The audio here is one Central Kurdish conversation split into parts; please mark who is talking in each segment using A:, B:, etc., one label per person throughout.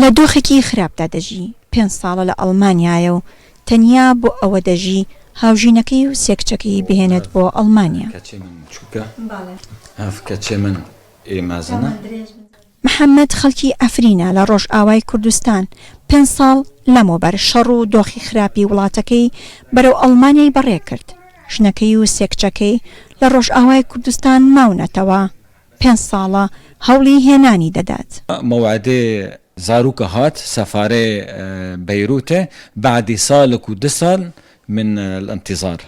A: لە دۆخێکی خراپدا دەژی، پێنج ساڵە لە ئەڵمانیایە و تەنیا بۆ ئەوە دەژی هاوژینەکەی و سێ کچەکەی بهێنێت بۆ ئەڵمانیا. محەمەد خەڵکی عەفرینە لە ڕۆژئاوای کوردستان، پێنج ساڵ لەمەوبەر شەڕ و دۆخی خراپی وڵاتەکەی بەرەو ئەڵمانیای بەڕێکرد، ژنەکەی و سێ کچەکەی لە ڕۆژئاوای کوردستان ماونەتەوە، پێنج ساڵە هەوڵی هێنانی دەدات.
B: مەوعدێ زاروکە هات سەفارێ بەیروتێ بەعدی سالک و دو سال من الانتظار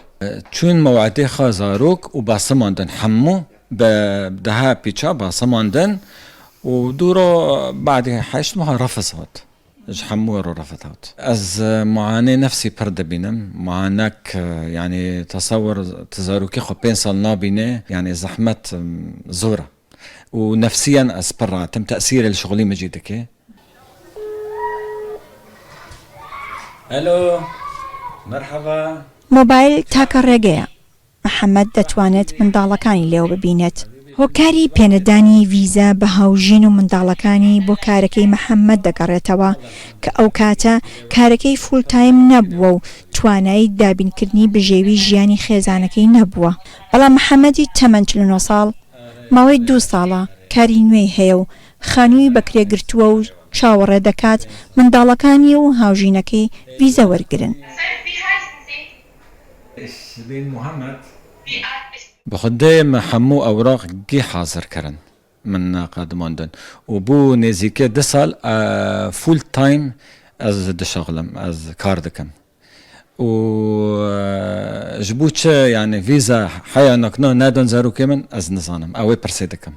B: چوون مەوعدێ خا زاروک و باسماندن حەموو بە دەها پیچا باسماندن و دوورۆ بەعدی حەشت ماه رەفز هات. ژ حەموو ڕۆ ڕەفت هات. ئەز معانێ نەفسی پڕ دبینم معانەک یانی تەسەور ت زاروکی خو پێنج ساڵ نابینێ یانی زەحمەت زۆرە و نەفسیەن ئەز پڕ ڕاتم تەئسیرێ ل شوغلی مجی دکێ. ئەلۆ مەرحەبا.
A: مۆبایل تاکە ڕێگەیە محەمەد دەتوانێت منداڵەکانی لێوە ببینێت. هۆکاری پێنەدانی ڤیزا بە هاوژین و منداڵەکانی بۆ کارەکەی محەمەد دەگەڕێتەوە کە ئەوکاتە کارەکەی full time نەبووە و توانای دابینکردنی بژێوی ژیانی خێزانەکەی نەبووە. بەڵام محەمەدی تەمەن 49 ساڵ ماوەی دوو ساڵە کاری نوێی هەیە و خانووی بەکرێ گرتووە و چاوەڕێ دەکات منداڵەکانی و هاوژینەکەی ڤیزە وەرگرن.
B: بە خودێ me hemû ewraq gî hazir kirin min qedimandin û bû nêzîkê du sal full time ez dişexlim ez kar dikim û ji bo çi yanî vîza heya nakna nedan zarokê min ez nizanim ew ê pirsê dikim.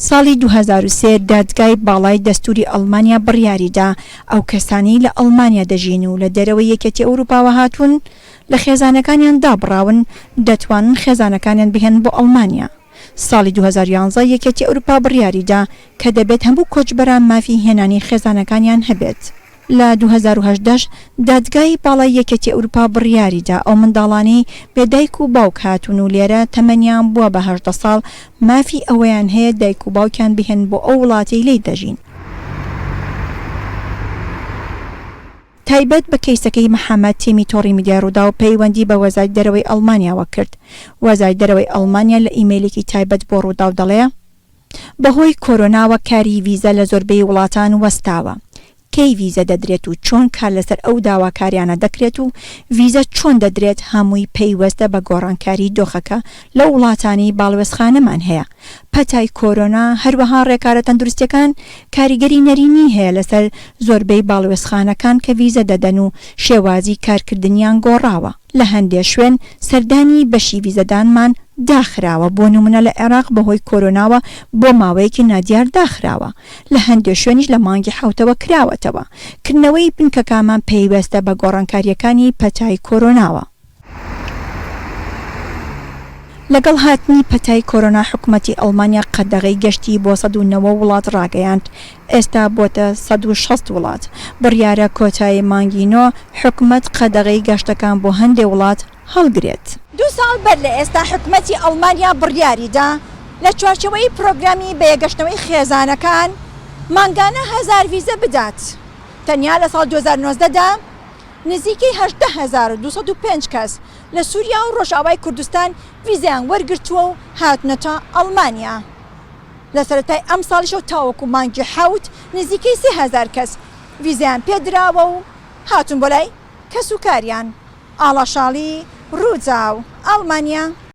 A: ساڵی 2003 دادگای باڵای دەستووری ئەڵمانیا بڕیاریدا ئەو کەسانەی لە ئەڵمانیا دەژین و لە دەرەوەی یەکێتی ئەوروپاوە هاتوون لە خێزانەکانیان دابڕاون دەتوانن خێزانەکانیان بهێنن بۆ ئەڵمانیا. ساڵی 2011 یەکێتی ئەوروپا بڕیاریدا کە دەبێت هەموو کۆچبەران مافی هێنانی خێزانەکانیان هەبێت. لە 2018 دادگای باڵای یەکێتی ئەوروپا بڕیاریدا ئەو منداڵانەی بێ دایک و باوک هاتوون و لێرە تەمەنیان بووە بە 18 ساڵ مافی ئەوەیان هەیە دایک و باوکیان بهێنن بۆ ئەو وڵاتەی لێی دەژین. تایبەت بە کەیسەکەی محەمەد تیمی تۆڕی میدیای ڕووداو پەیوەندی بە وەزارەتی دەرەوەی ئەڵمانیاوە کرد. وەزارەتی دەرەوەی ئەڵمانیا لە ئیمەیلێکی تایبەت بۆ ڕووداو دەڵێ، بەهۆی کۆرۆناوە کاری ڤیزە لە زۆربەی وڵاتان وەستاوە. کەی ڤیزە دەدرێت و چۆن کار لەسەر ئەو داواکاریانە دەکرێت و ڤیزە چۆن دەدرێت هەمووی پەیوەستە بە گۆڕانکاری دۆخەکە لەو وڵاتانەی باڵوێزخانەمان هەیە. پەتای کۆرۆنا، هەروەها ڕێکارە تەندروستیەکان کاریگەری نەرێنی هەیە لەسەر زۆربەی باڵوێزخانەکان کە ڤیزە دەدەن و شێوازی کارکردنیان گۆڕاوە. لە هەندێ شوێن سەردانی بەشی ڤیزەدانمان داخراوە، بۆ نمونە لە عێراق بەهۆی کۆرۆناوە بۆ ماوەیەکی نادیار داخراوە، لە هەندێ شوێنیش لە مانگی حەوتەوە کراوەتەوە. کردنەوەی بنکەکانمان پەیوەستە بە گۆڕانکارییەکانی پەتای کۆرۆناوە. لەگەڵ هاتنی پەتای کۆرۆنا حکومەتی ئەڵمانیا قەدەغەی گەشتی بۆ 190 وڵات ڕاگەیاند، ئێستا بۆتە 160 وڵات. بڕیارە کۆتایی مانگی نۆ حکومەت قەدەغەی گەشتەکان بۆ هەندێ وڵات هەڵگرێت. دوو ساڵ بەر لە ئێستا حکومەتی ئەڵمانیا بڕیاریدا لە چوارچێوەی پرۆگرامی بەیەکگەشتنەوەی خێزانەکان مانگانە هەزار ڤیزە بدات. تەنیا لە ساڵ 2019 دا نزیکەی 18,205 کەس لە سووریا و ڕۆژئاوای کوردستان ڤیزەیان وەرگرتووە و هاتوونەتە ئەڵمانیا. لە سەرەتای ئەمساڵیشەوە تاوەکو مانگی حەوت نزیکەی 3000 کەس ڤیزەیان پێدراوە و هاتوون بۆ لای کەسوکاریان. ئاڵا شاڵی، رووداو، ئەڵمانیا.